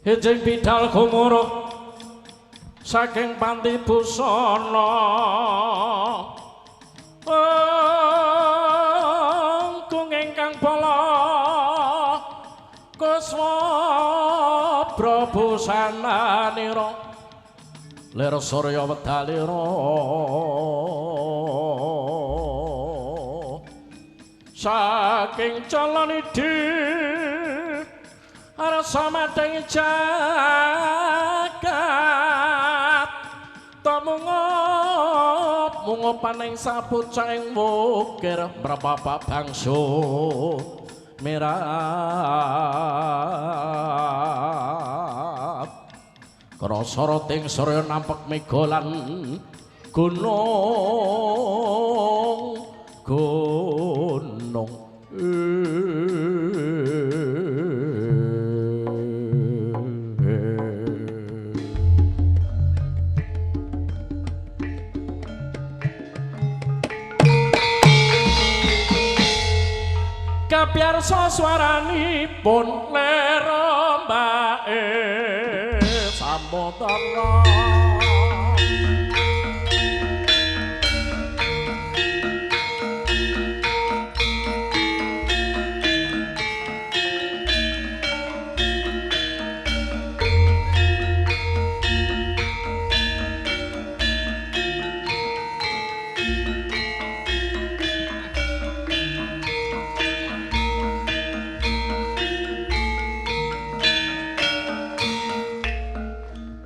Hijing bidal gumuruh saking panti busana. Kung ingkang pala kuswa prabusananira lir surya wedalira saking calonidhi rasa madeng jagat tumungup mungupaning sapucaing wukir mrepapak bangsa merap krasa roting surya nampek mega lan gunung gunung. Kapiarsa swaranipun lerembake samudra.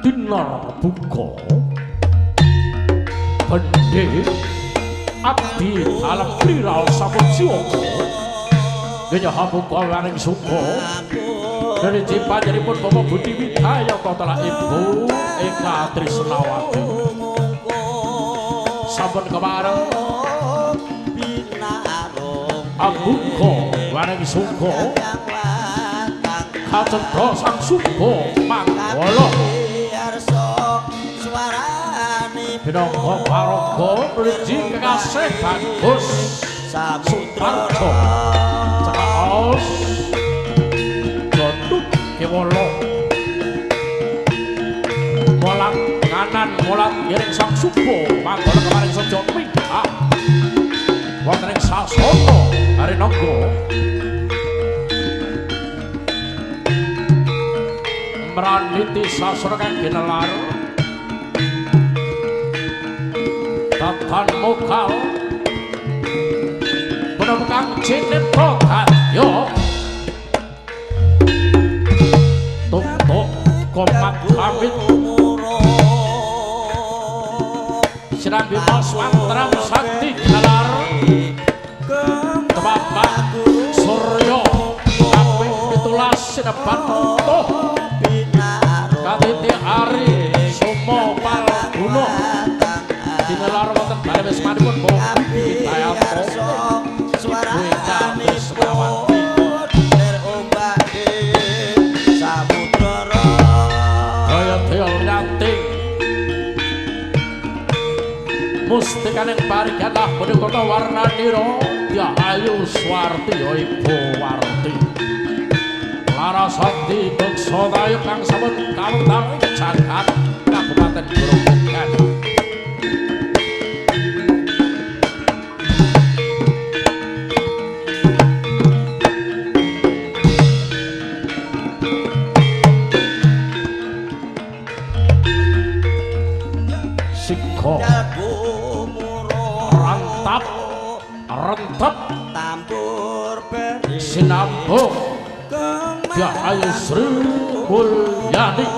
Dinar buka bende abdi dalem pliraos sampun siwaga ngenyaha buka waring suka dari panjenenganipun Bapak Budi Widayata telah Ibu Eka Trisnawati sampun kemareng ambuka waring suka kacedha sang suka manggala pinangka paraga mliji kekasih bagus Sutarjo cekaos Joduk Kewala molat kanan molat ngiring sang suba manggala kemaring sejo minggah wonten ing sasana Harinangga mraniti sasana kang ginelar Tatan mokal punapa kang cinipta kadya tuk-tuk komat kamit sinambi swantram sakti galar tepapak surya kaping 17 sinebat utuh katiti ari suma palguna dinelar wonten bale wismanipun Bapak Budi Widayanto Ibu Eka Trisnawati daya-daya nyanting mustikaning pariganah punika warnanira Dyahayu Swarti ya Ibu Warti Larasati bangsa tayu kang sampun kawonten ing jagat Kabupaten Grobogan. Sika rantap rentep sinambung Dyahayu Sri Mulyani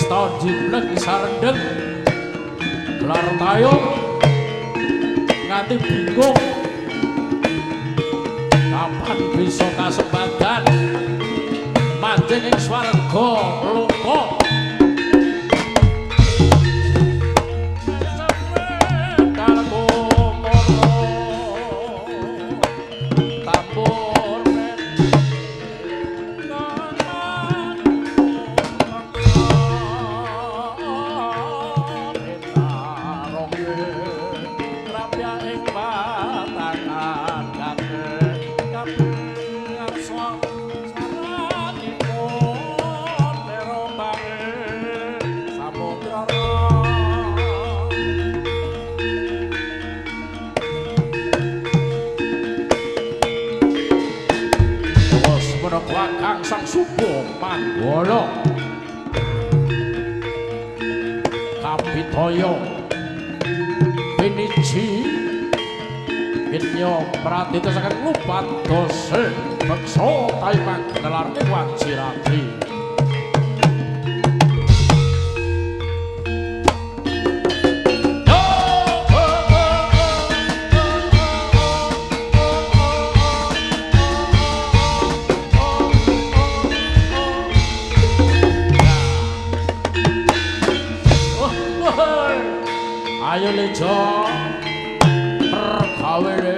Pesta jiblek sarendeng gelar tayung nganti bingung kapan bisa kasembadan manjing ing swarga loka. Sang Subo Manggala Kapitaya piniji Widya pradita saking ngupat dose beksa taiman gelarne wajirati. Ayo lejo pergawe le.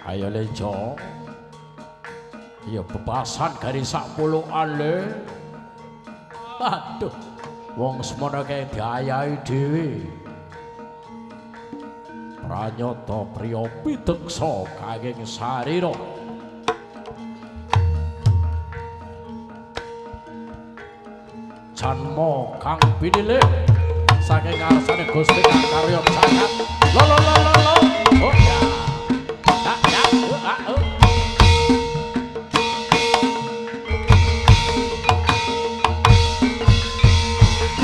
Ayo lejo. Ya bebasan gari sak pulukan le. Aduh, wong semono kae diayahi dhewe. Pranyata priya pideksa kanging sarira. Janma kang pinilih saking ngarsane Gusti kang karya jagat. Lo lo lo lo lo. Oh ya. Ah ya, oh ah oh.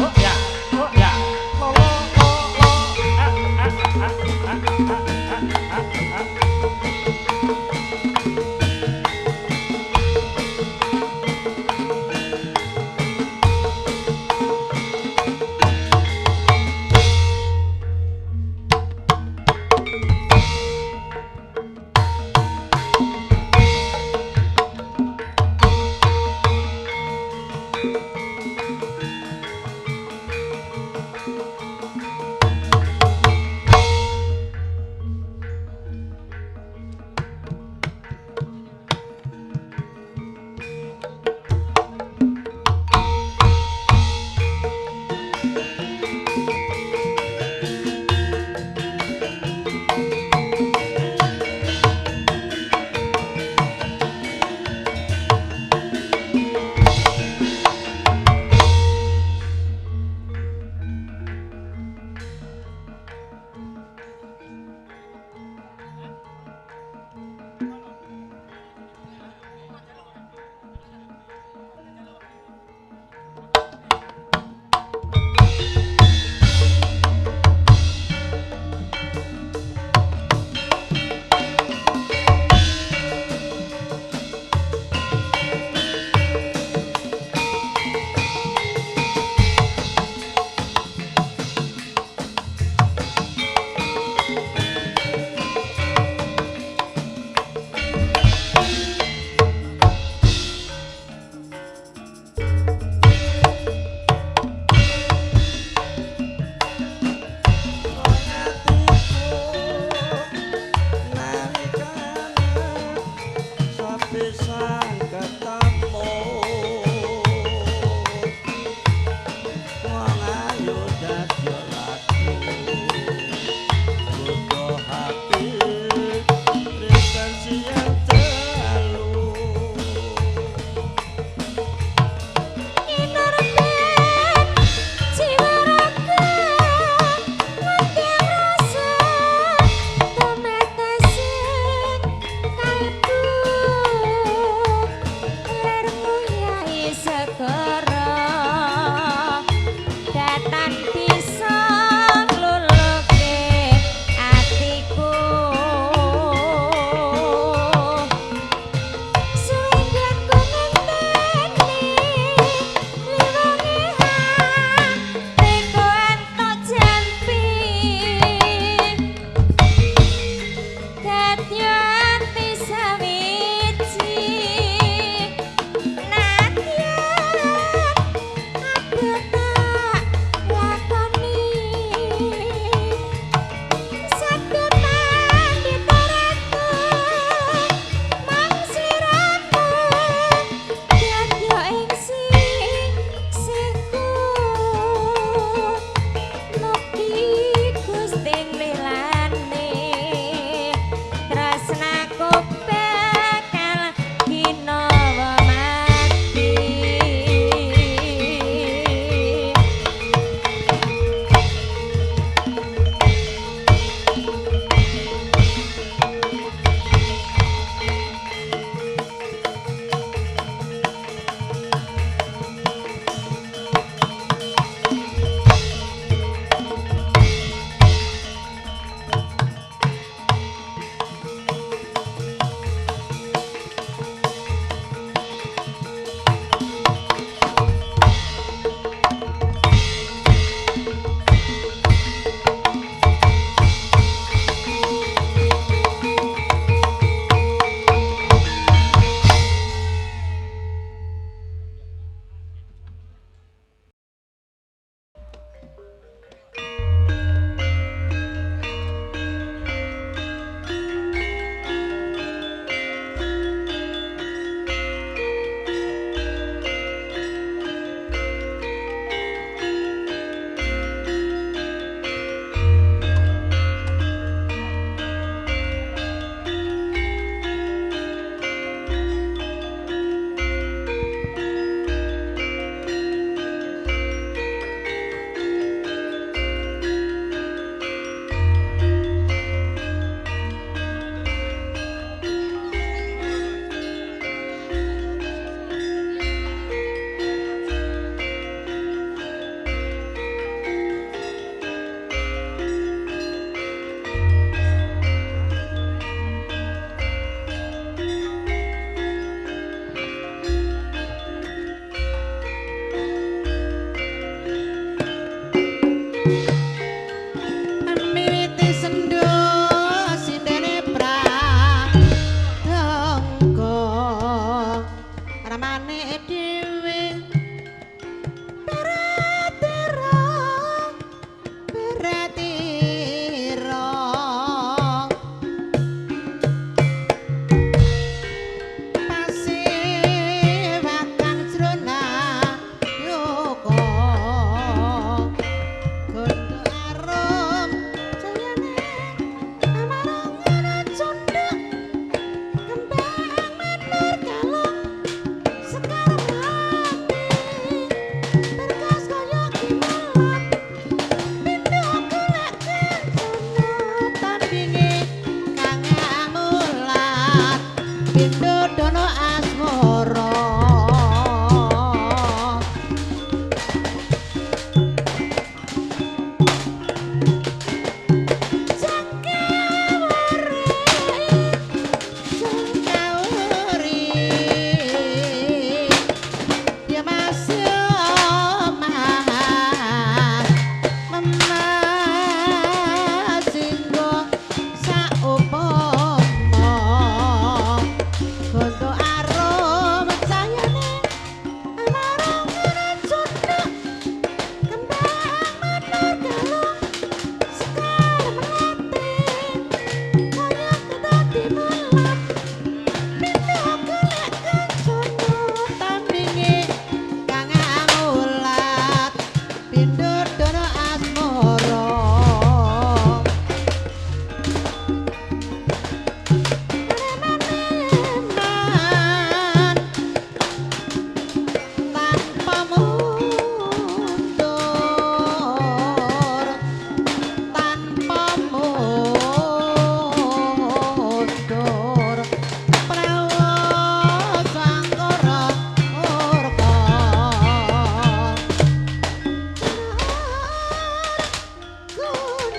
Oh ya, oh ya. Lo lo lo lo. Ah ah ah ah ah ah ah. Miwiti sendho sindene pradangga ramane dhewe beratira beratira pasiwakan jrona yoga gondo arum jayane amarang ana cundhak kembang menur kalung sekar mati berkas kaya kimulat pindho golek kencana tandinge kang amulat pindho dono asmara. Jangkawari, ya Mas ya Mas, memasinggo saupama gondo arum cayane amarang cundhak kembang menur galung sekar melati kaya kedadi mulat pindho golek kencana tandinge kang amulat pindho dono asmara. Maneman tanpa mundur, tanpa mundur, prawa sangkara murka gunung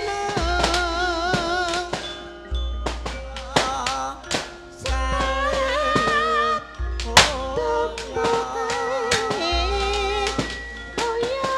saat tumbukae kaya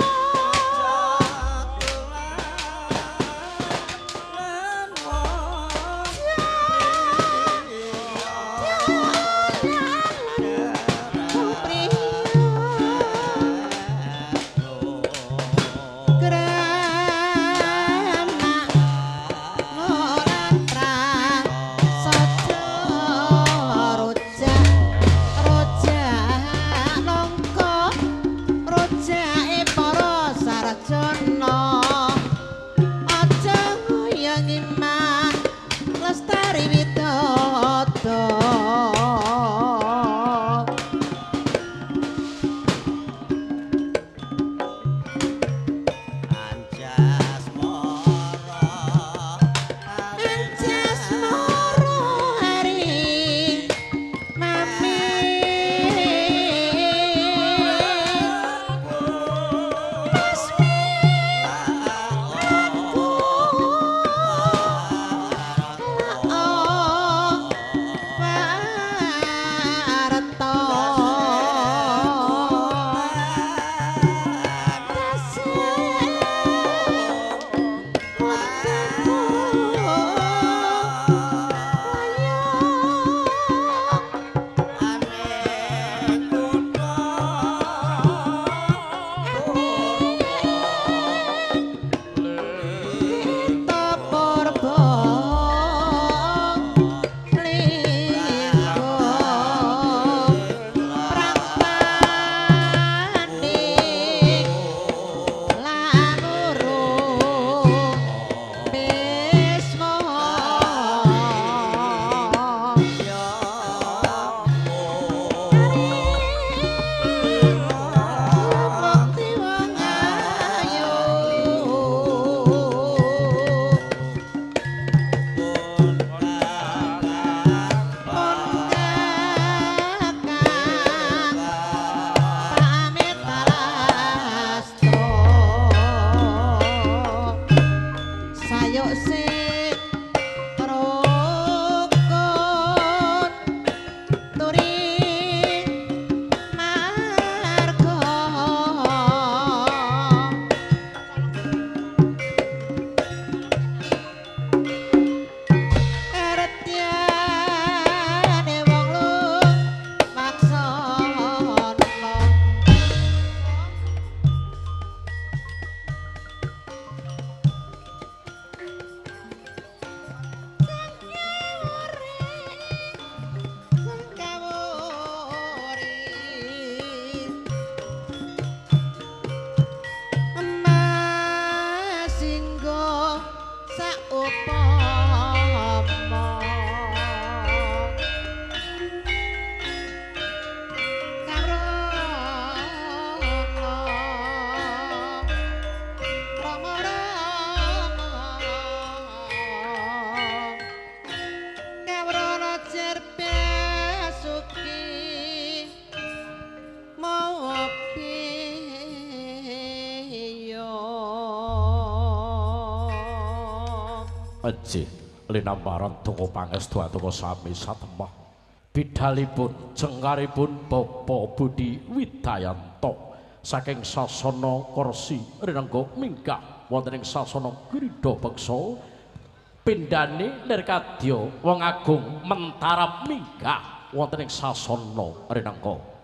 lestari widodo. Anjas moro hari mami Pasmi Ejih linambaran donga pangestu atur sami satemah. Bidalipun jengkaripun Bapak Budi Widayanto saking sasana kursi rinengga minggah wonten ing sasana Krida Beksa pindhane lir kadya wong agung mentara minggah wonten ing sasana rinengga.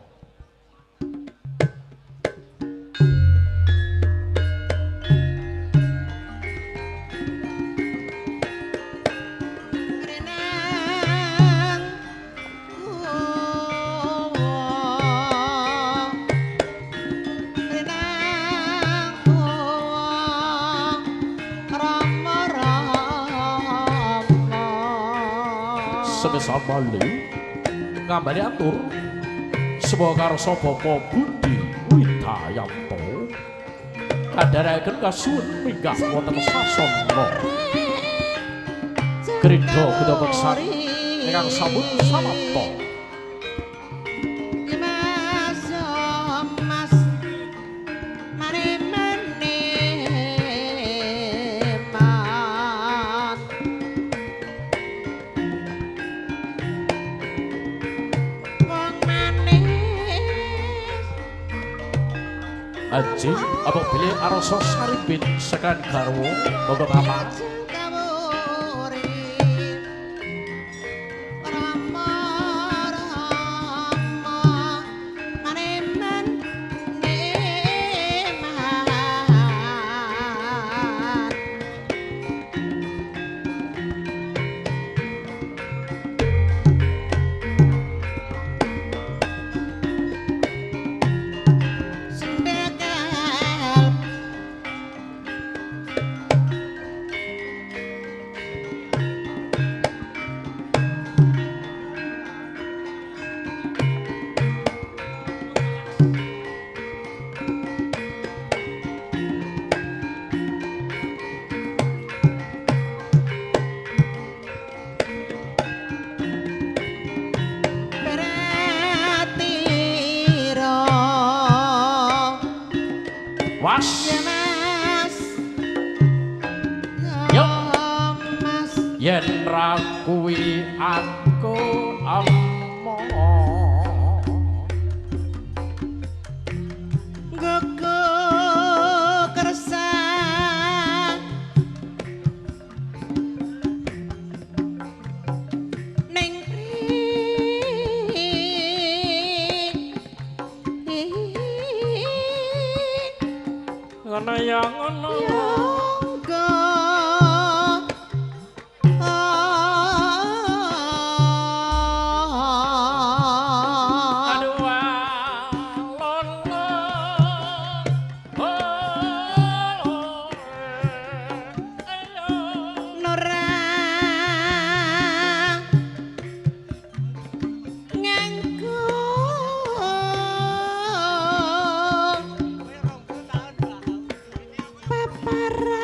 Semisal malih ngambani atur semoga karsa Bapak Budi Widayanto kandharaken kasuwun minggah wonten sasana Krida Buddha Beksan ingkang sampun samapta. Aji apa bilih arasa saribit sekan garwa monggo Bapak. Yen ra kuwi aku amo gugu kersa ning ngono ya ngono. Para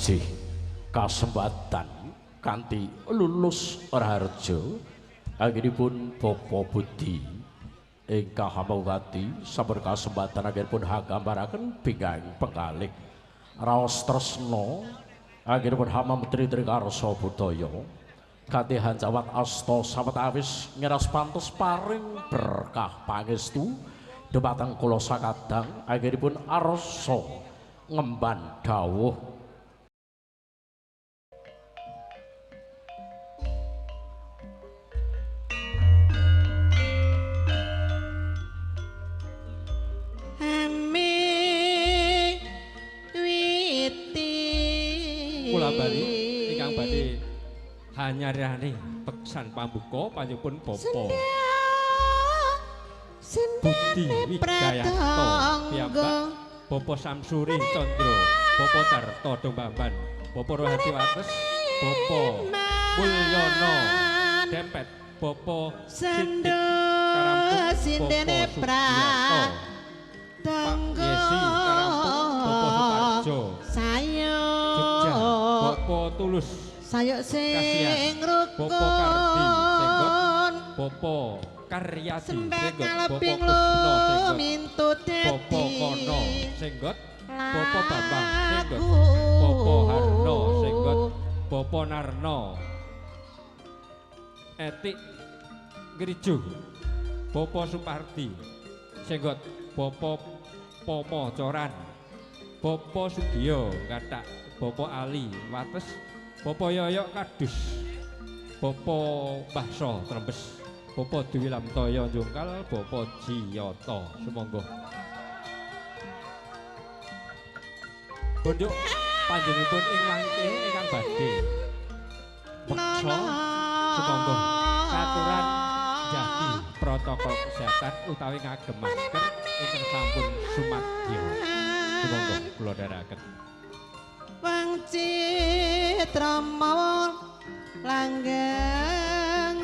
ajih kasempatan kanthi lulus raharja anggenipun Bapak Budi ingkang hamawati sampun kasempatan anggenipun hagambaraken bingahing penggalih raos tresna anggenipun Hama Menteri Trikarsa Budaya kanthi hanjawat asta sawetawis ngiras pantes paring berkah pangestu dhumateng kula sakadang anggenipun arsa ngemban dawuh. Kula bali ingkang badhe hanyarani beksan pambuka panjenenganipun Bapak Budi Wijayanto piyambak, Bapak Samsuri Condro, Bapak Darto Dombamban, Bapak Rohadi Wates, Bapak Mulyono Dempet, Bapak Sidik Karampung, Bapak Sugiarto, Pak Yesi Karampung, Bapak Suparjo Jogja, Bapak Tulus Kasihan, Bapak Kardi Senggot, Bapak Karyadi Senggot, Bapak Kusno Senggot, Bapak Kono Senggot, Bapak Bambang Senggot, Bapak Harno Senggot, Bapak Narno Etik Grijo, Bapak Supardi Senggot, Bapak Pomo Coran, Bapak Sugiyo Gatak, Bapak Ali Wates, Bapak Yoyok Kadus, Bapak Bahso Trembes, Bapak Dwi Lamtoyo Jungkal, Bapak Jiyoto. Sumangga. Pundhuk panjenenganipun ing mangke ingkang badhe meksa sumangga katuran njagi protokol kesehatan utawi ngagem masker ingkang sampun sumadyo. Sumangga kula dherekaken. Wang citra mawon langgeng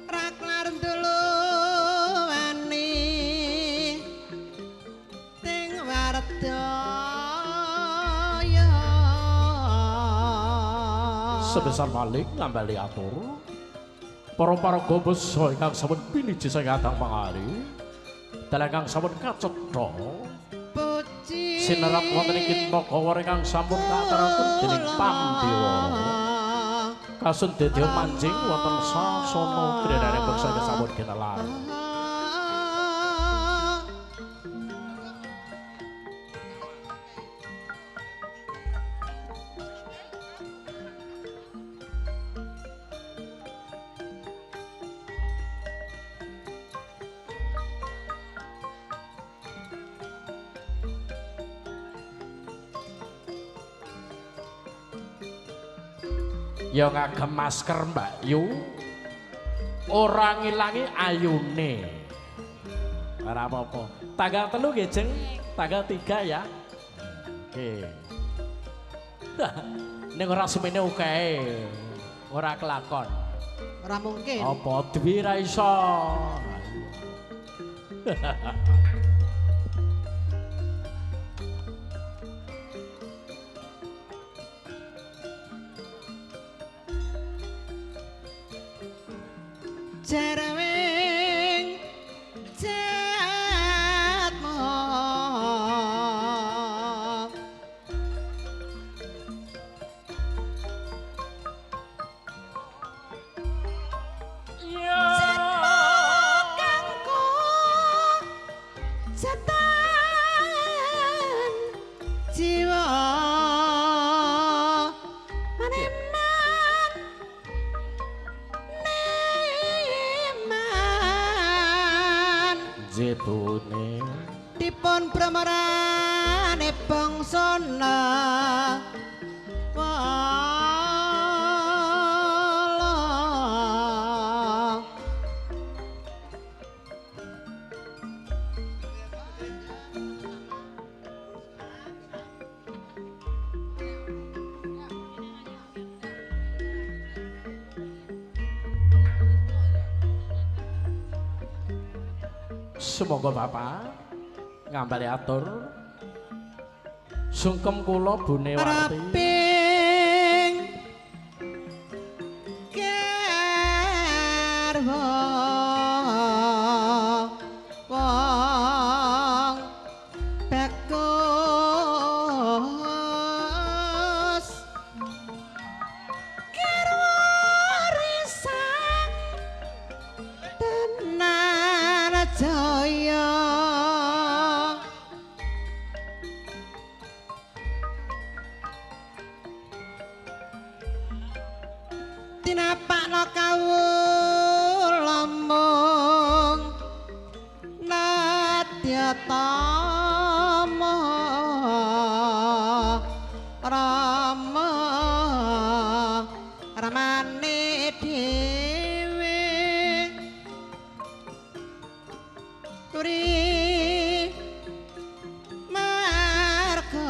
raklar duluwani ting wardaya. Sebesar malik ngambali atur para paraga basa ingkang sampun piniji saking adang pangari dalang ingkang sampun kacetha sinerat wonten ing kitha kawara ingkang sampun kateraken dening Pandewa kasun dedya manjing wonten sasana grenane beksa ingkang sampun kinelar. Ya ngagem masker Mbak Yu ora ngilangi ayune. Ora apa-apa. Tanggal 3 nggih Jeng, tanggal 3 ya. Oke. Ning ora semene oke. Ora kelakon. Ora mungkin. Apa dhewe ra iso. Jerewing jatmo jatmo kanggo setan jiwa maneman jebune dipun pramarane bangsa wala. Sumangga Bapak ngambali atur. Sungkem kula Bune Warti. Raping garwa wong bagus garwa risang tenan jaya. Tinapakna kawula mung nadya tama rama ramane dhewe turi marga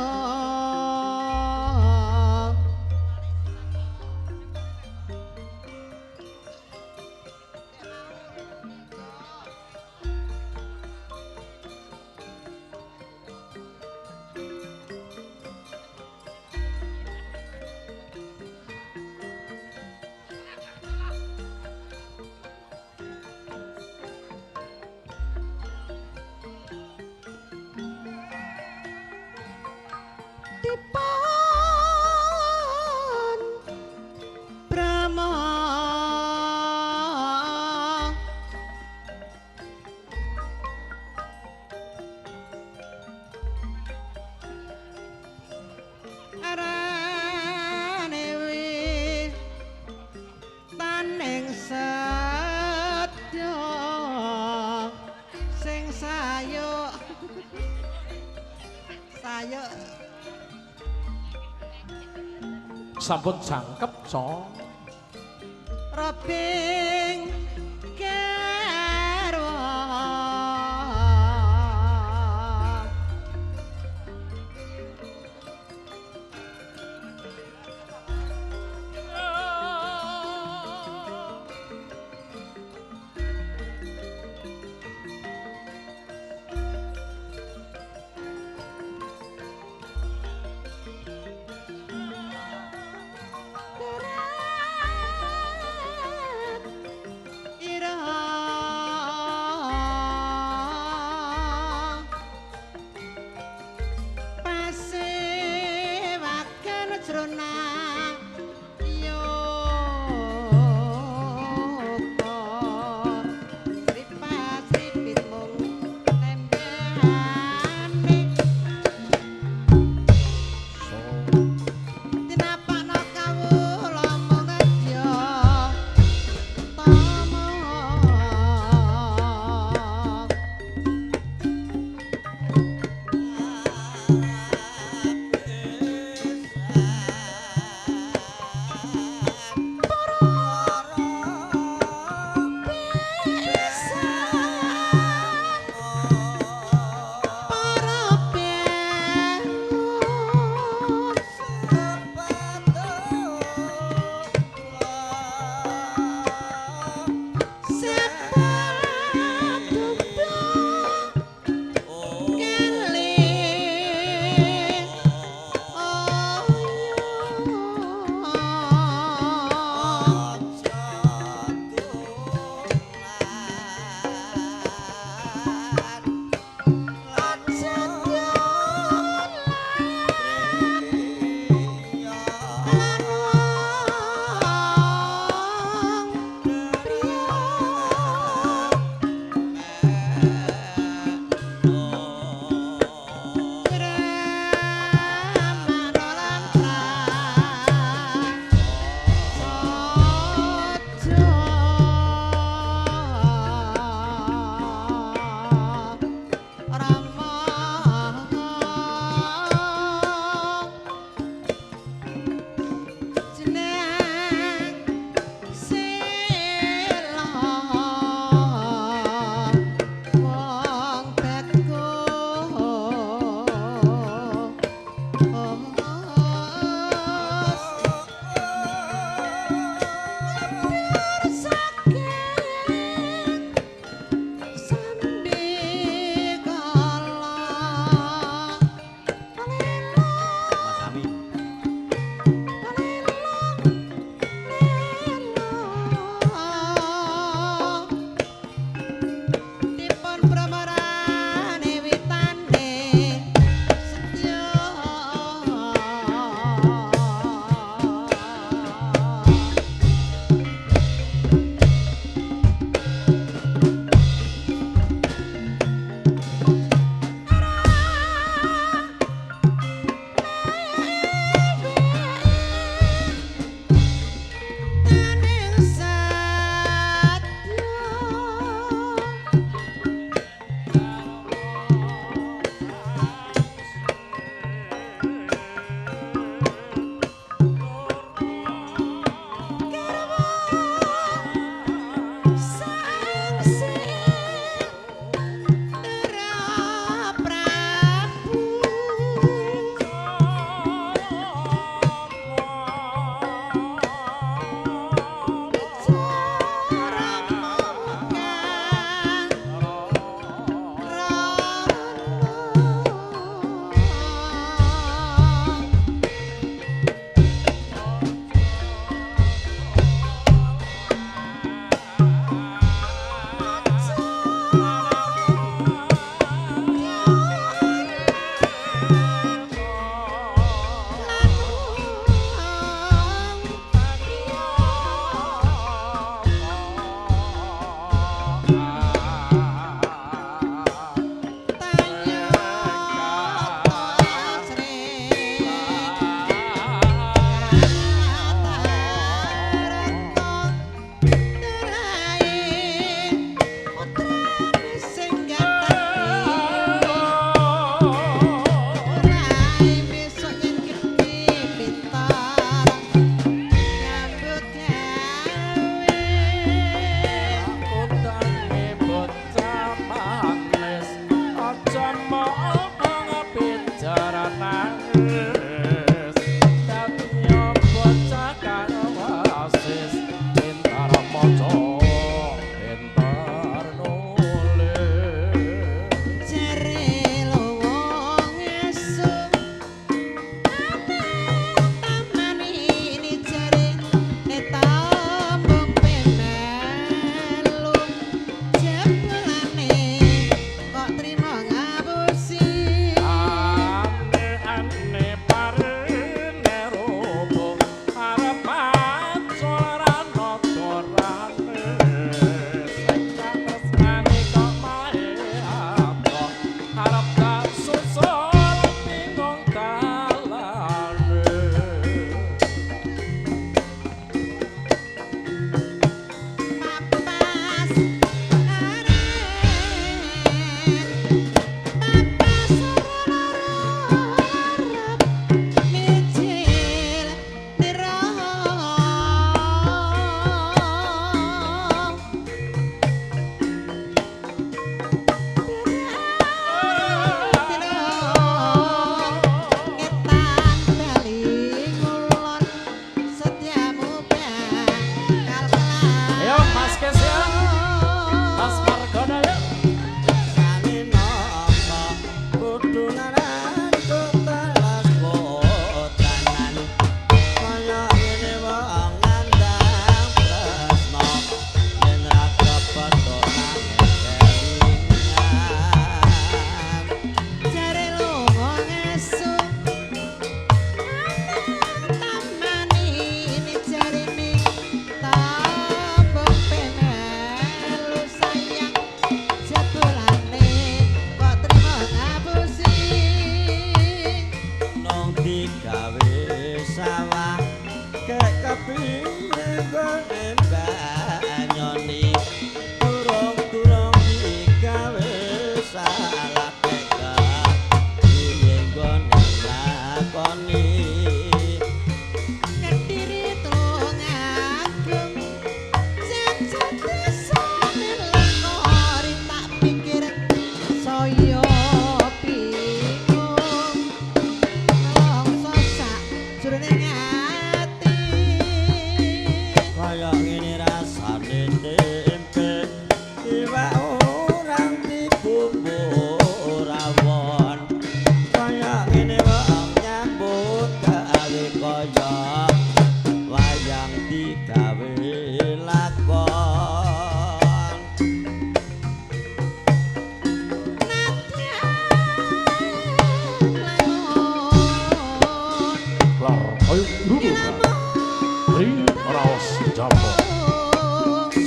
dipun brahma arane wi taning setya sing sayuk sayuk Sampun jangkep, Cok. Robing garwa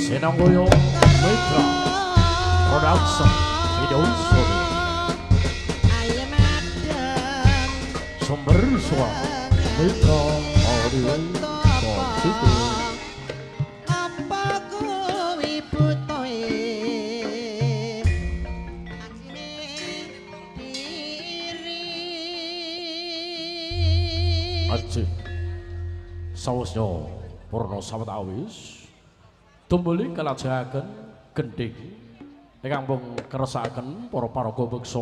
Sinanggoyo Mitra Production Video Sony Sumber suara Mitra Audio Positif. Apa kuwi butuhe ajine diri Aji sawusnya purna sawetawis tumbuli kalajengaken gendhing ingkang mung kersakaken para paraga beksa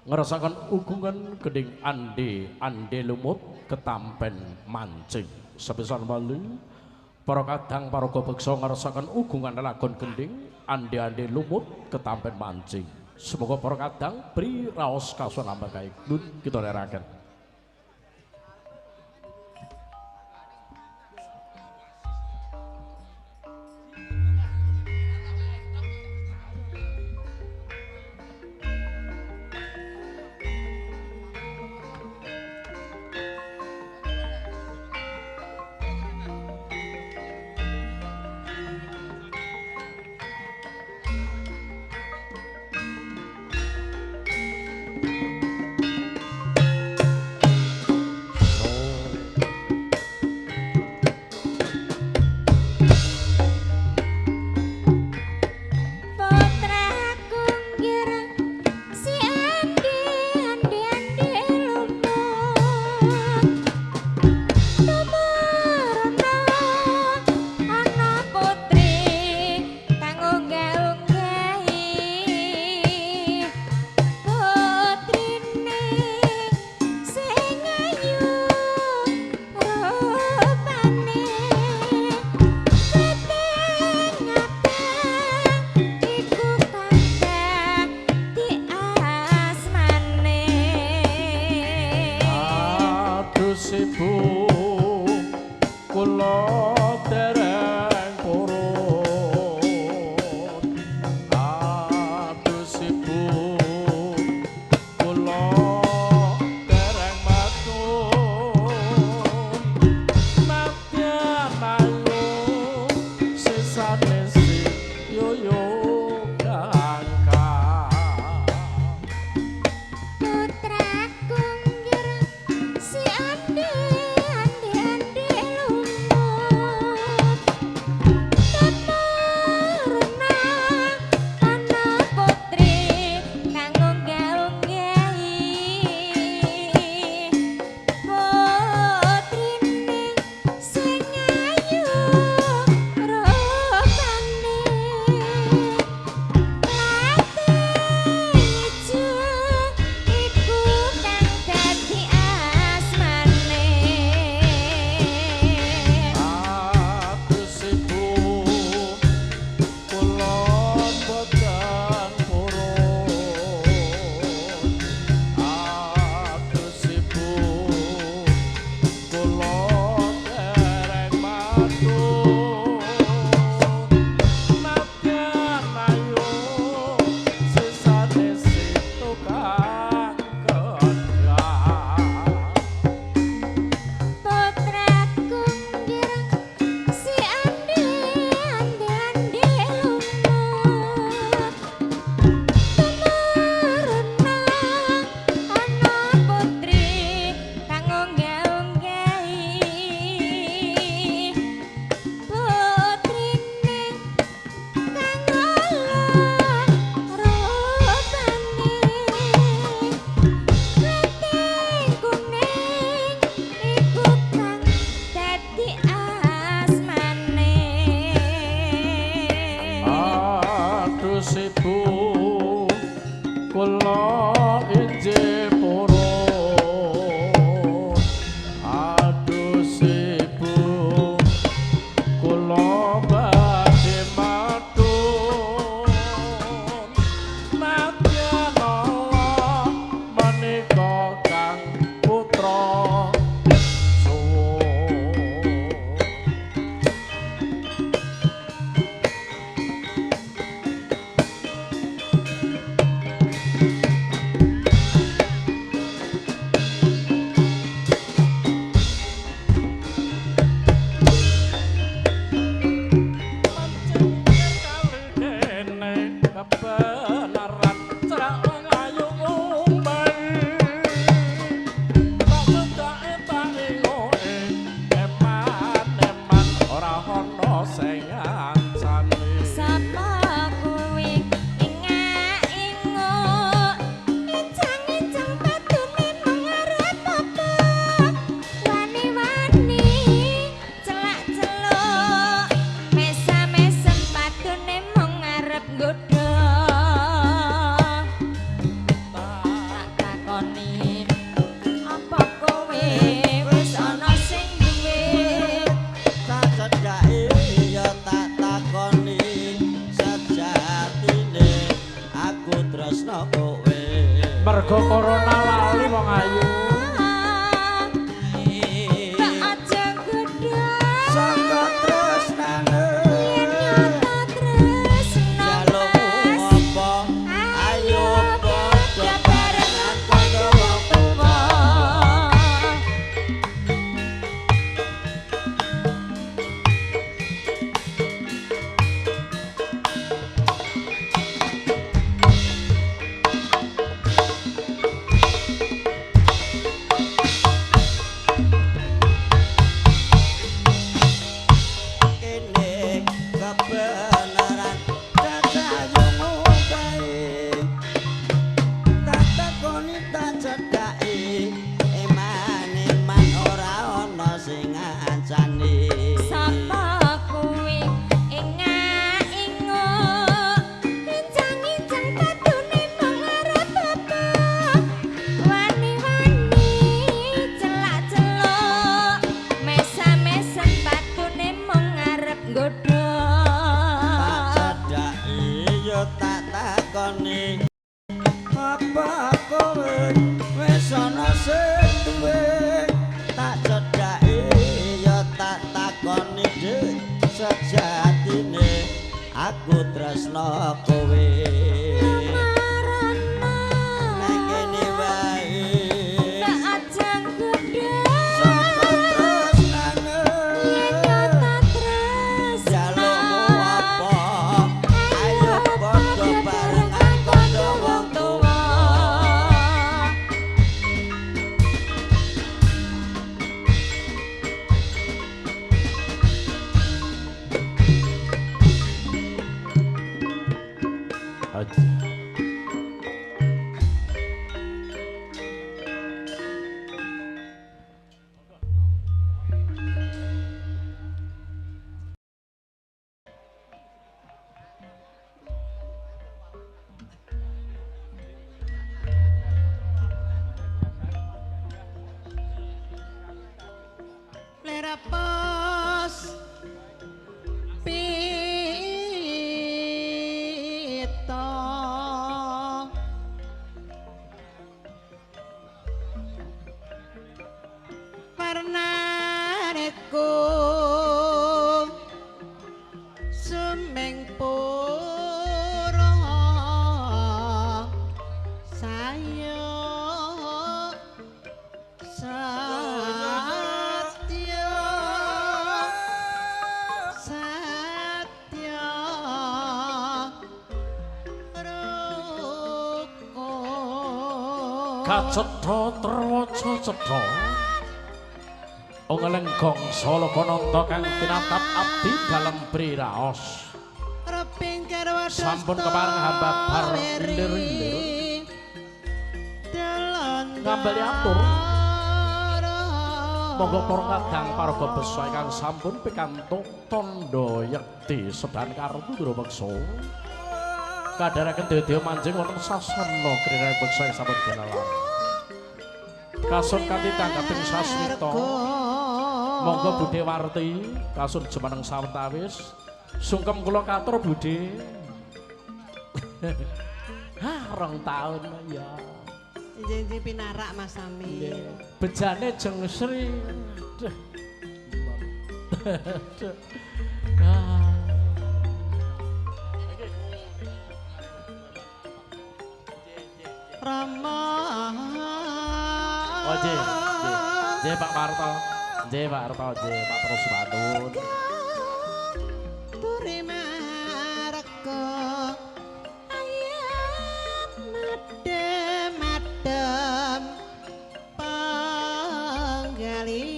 ngersakaken ugungan gendhing ande ande lumut ketampen mancing. Sepisan bali para kadang paraga beksa ngersakaken ugungan lelagon gendhing ande ande lumut ketampen mancing. Semoga para kadang beri raos kasuwan ambarkae nun kita leraken. injih purun. Aduh sibu kula badhe madun, nadyan Allah menika kang putra suwun. Dene kebenaran cerak wong ayu ngumbar, tak cedhake tak ingoke eman-eman ora ana sing ngancani. Sapa kuwi ingak-inguk icang-icang patune mengarep apa, wani-wani celak-celuk mesam-mesem patune mung arep nggodha. Tak takoni apa kowe wis ana sing duwe? Tak cedhake ya tak takoni, sejatine aku tresna kowe. Mergo corona lali wong ayu. Tak aja nggodha Saka tresnane yen nyata tresna jalukmu Mas. apa, ayo padha barengan kaya wong tuwa. Kene kebenaran cacah ngombae, tak takoni tak cedhaki eman-eman ora ana sing ngancani. Sapa kuwi ingak-inguk incang-incang patune mung arep apa, wani-wani celak-celuk mesam-mesem patune mung arep nggodha. Tak cedhaki ya tak takoni, apa kowe wis ana sing duwe? Tak cedhaki ya tak takoni dik, sejatine aku tresna kowe. Marana Nang kene wae tak aja nggodha saka tresnane yen nyata tresna jalukmu apa, ayo padha barengan kaya wong tuwa. Aja. Lerapos pito warnane sumeng pura sayo satya satya rukun. Kacetha terwaca cetha Ongeleng gongso lokananta kang tinatap abdi dalem priraos. Sampun kepareng hamba bar ilir-ilir. Ngambali atur. Monggo para kadang paraga besa ingkang sampun pikantuk tandha yekti sedan kartu dromeksa. Kadharaken dewa manjing wonten sasana krira beksa ing sampun gelalar. Kasun kanthi tanggaping sasmita. Monggo Budhe Warti kasun jumeneng sawetawis. Sungkem kula katur Budhe. Hah, 2 taun ya. Injing pinarak Mas Sami. Bejane jeng Sri. Aduh. Rama. Oh, nggih. Nggih Pak Marto. Nggih Pak Marto, nggih Pak terus manun. Turi mareka ayam madem-madem panggali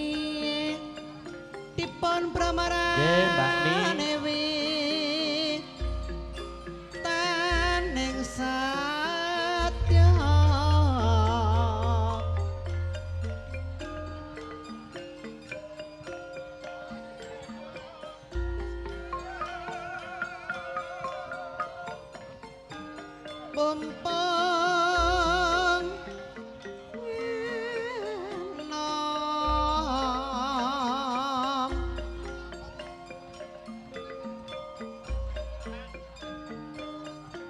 dipun pramarane. Nggih Mbak Ni. Taning satya. Pumpung enom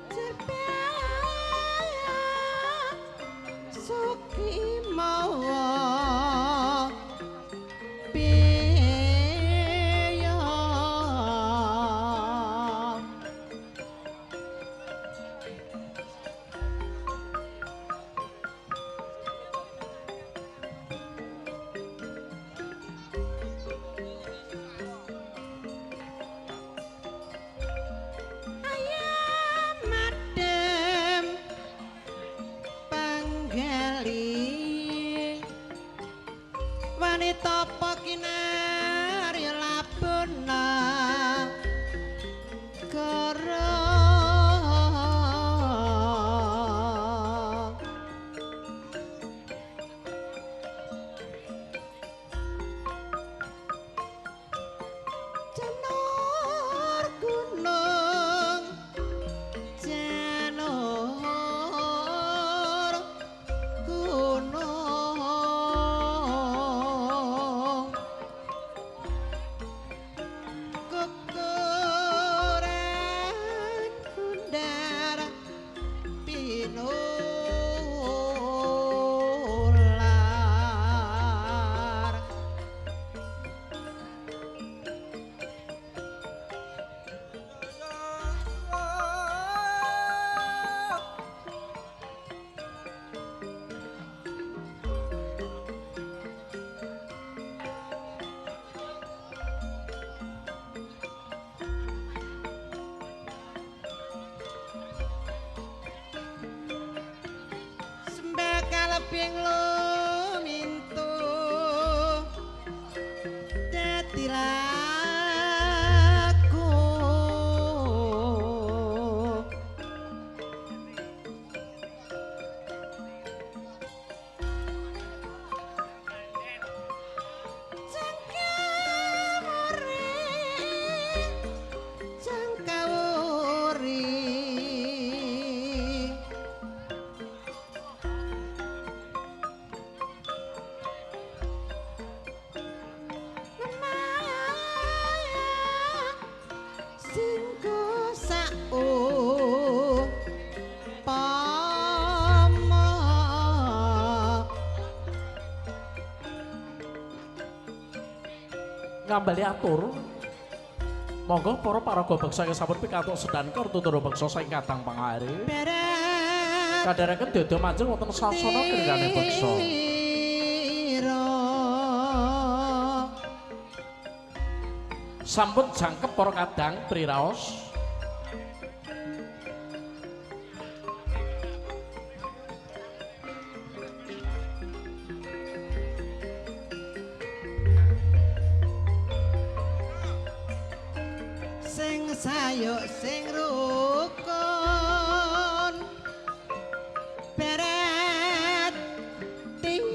cerpen suki mawa piya. Ayam madem panggali wanita apa kinarya labuna kara. Janur gunung, janur gunung, kukuran bundar pinular. Sembah kalebing lumintu dadi laku. Cangkawuri, cangkawuri. Singgo sau pama Ngambali atur. Monggo para paraga beksa ingkang sampun pikantuk sedan kertutur beksa saking kadang pangare. Berat Kadharaken dada manjing wonten sasana krirane beksa. Sampun jangkep para kadang priraos. Sing sayuk sing rukun berat tira.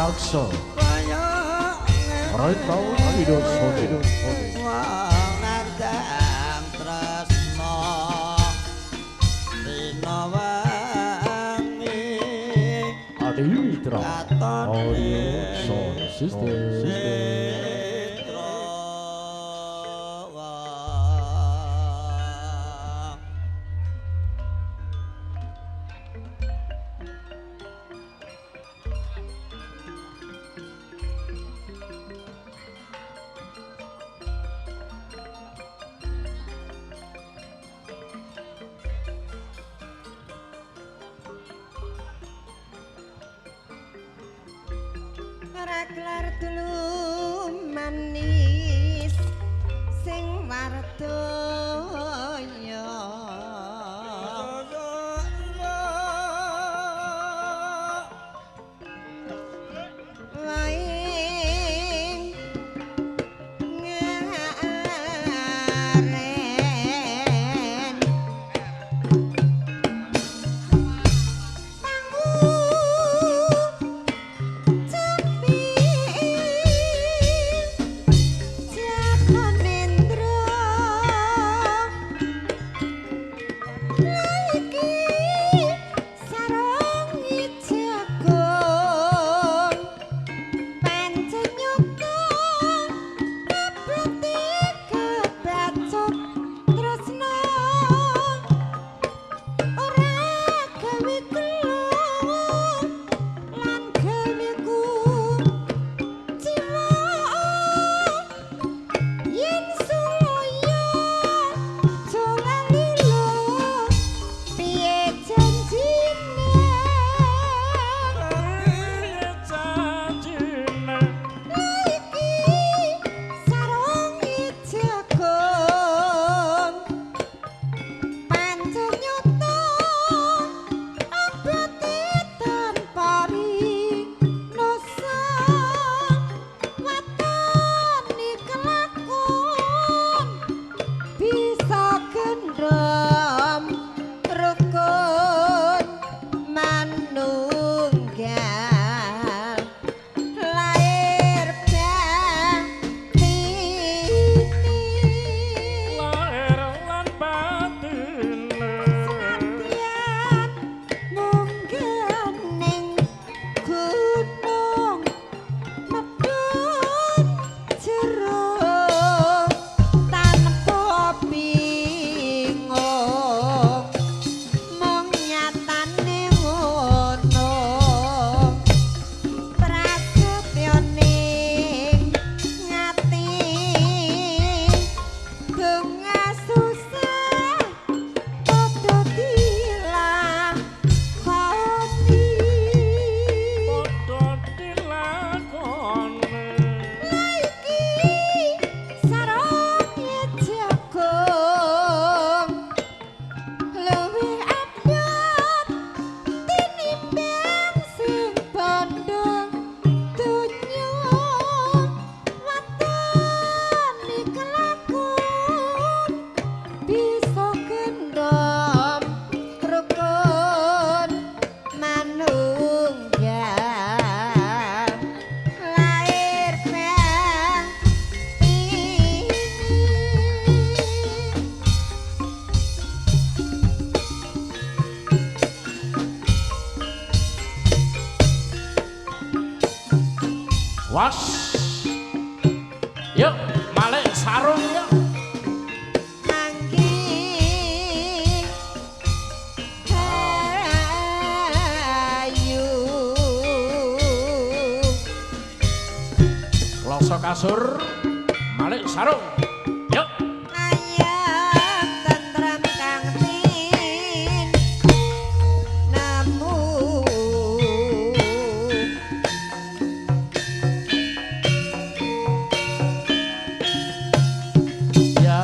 Raksa Rental Video Sony. Wong nandang tresna dina wangi Adi Mitra katon Audio Sound System. Ora kelar dulu manis sing wardaya. Waing ngaren pangu cepi Jaganendra iki sarung jagung pancen nyata abate kebacut tresna ora gawe gelo lan gawe ku jiwa yen sulaya aja lali lho piye janjine iki sarung jagung pancen nyata abate tanpa rinosa watani kelakon bisa gendam rukun manunggal lahir batine. Lahir lan batine. Senadyan munggah ning gunung medhun jero tanpa bingung mung nyatane ngono prasetyo ning ngati bunga susah padha dilakoni. Padha dilakoni. Iki sarung jagung luwih abot tinimbang sing bondo donya watani kelakon bisa gendam rukun manunggal lahir batine. Was. Yuk, malik sarung yuk. Manggi hayu Kloso kasur, malik sarung. Yuk. Ayam tentrem kang tin namu Ya.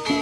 Thank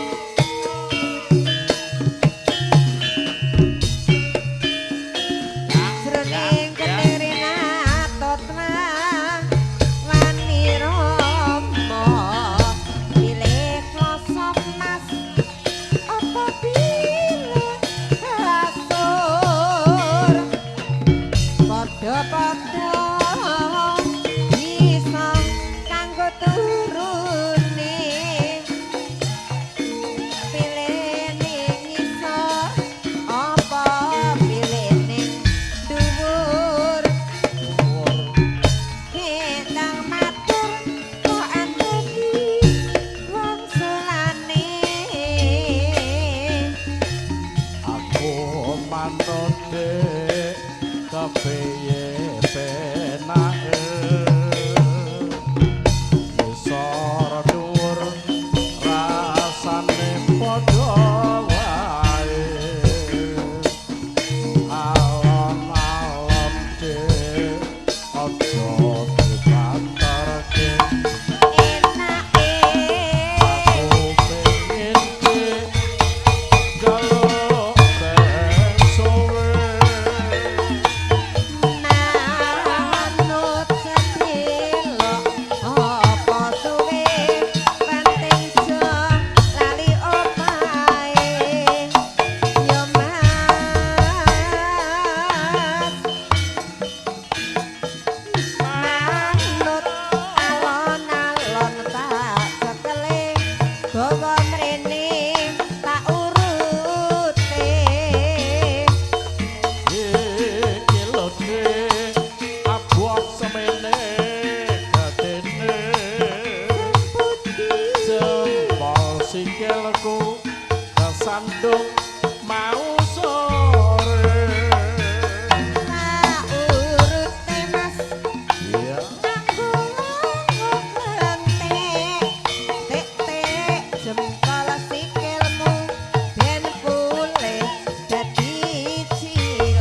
Kesandung mau sore. Tak urute Mas. Iya. Tek-tek jempol sikilmu ben pulih dadi cilik.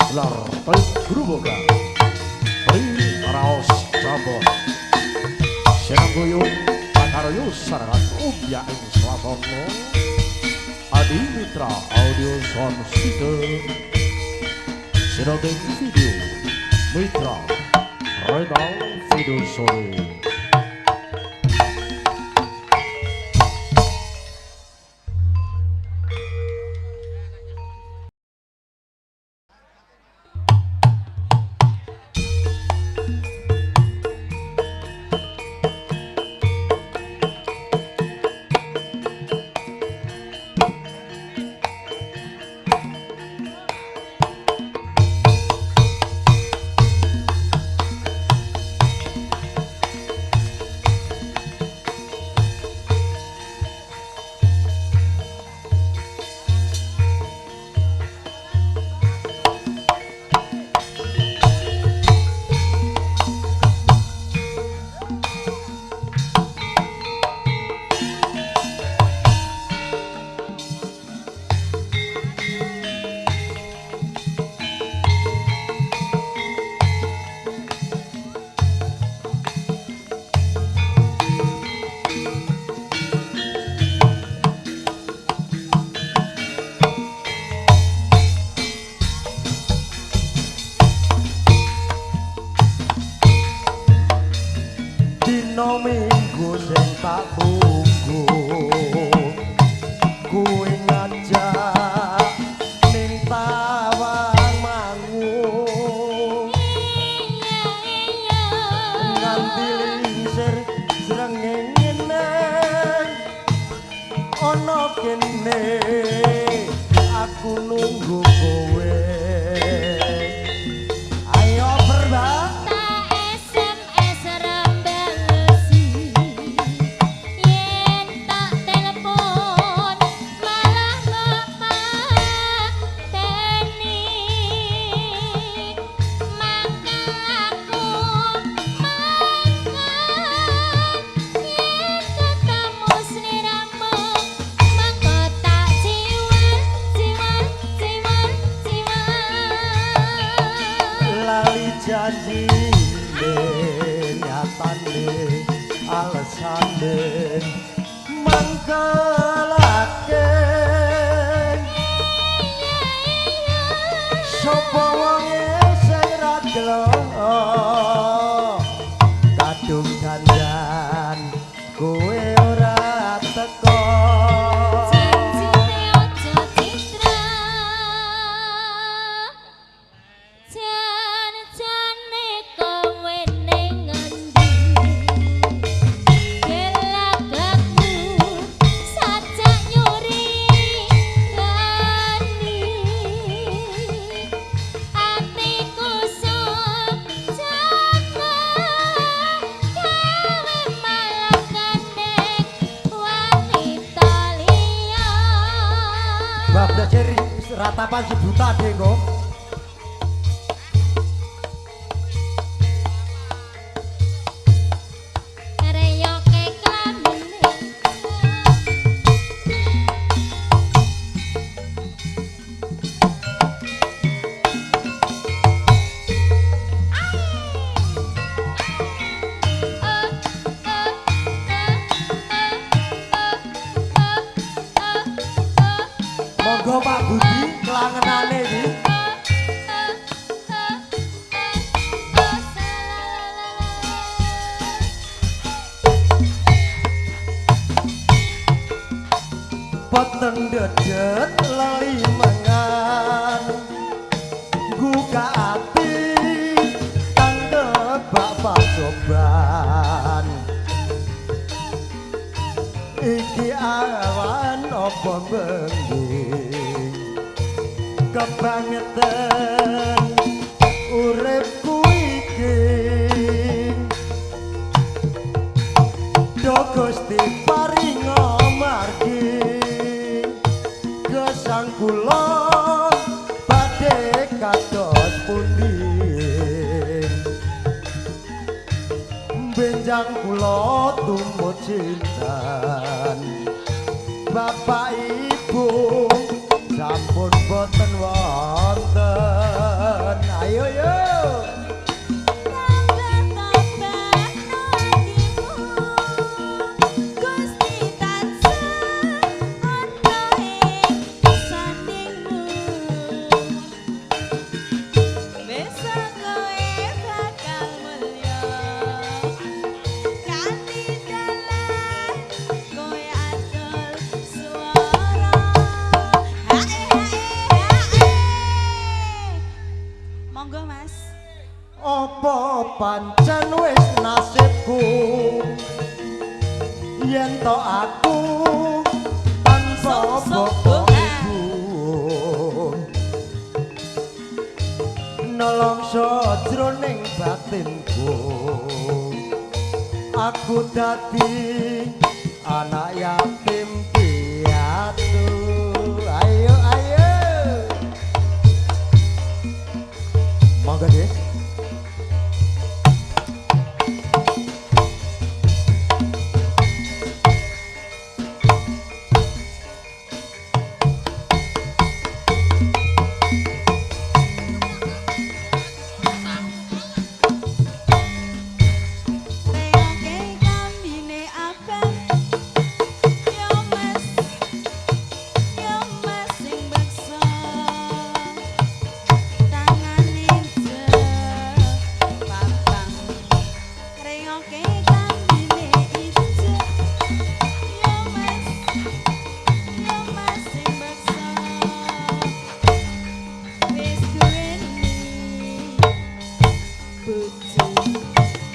Lar Grobogan Pri Raos Jambon Senangguyu Pakaryo Sarangan Umbya ing Swasana Adi Mitra Audio Sound System Sinodeng Video Mitra Renal Video Sore. Dino minggu sing tak tunggu kuwi ngajak ning Tawang Mangu nganti lingsir srengenge neng ana kene aku nunggu kowe. Ayo berbak. SMS rembalesi yen tak telepon malah mbok pateni maka aku mangkat yen ketemu sliramu mangko tak ciwar ciwar ciwar ciwar Lali janji nyatane alesane mangkelake sapa wonge sing ra gelo kadung dandan kowe ora teko. Janjine aja citra jan-jane kowe ning ngendi gelagakmu sajak nyuri gani atiku sejak gawe malah gandeng wanita liya. Bablas ratapan sejuta deh kok. Reyoke klambine. Monggo Pak Budi kelangenane iki. Peteng dedet lali mangan buka ati tandebak pacoban iki awan apa bengi kebangetan uripku iki. Benjang kula tumut cinten bapak ibu sampun boten wonten. Ayo yo pancen wis nasibku yen to aku tanpa bapak ibu nelongso jroning batinku aku dadi anak yatim piatu. Ayo ayo monggo deh. Bojo.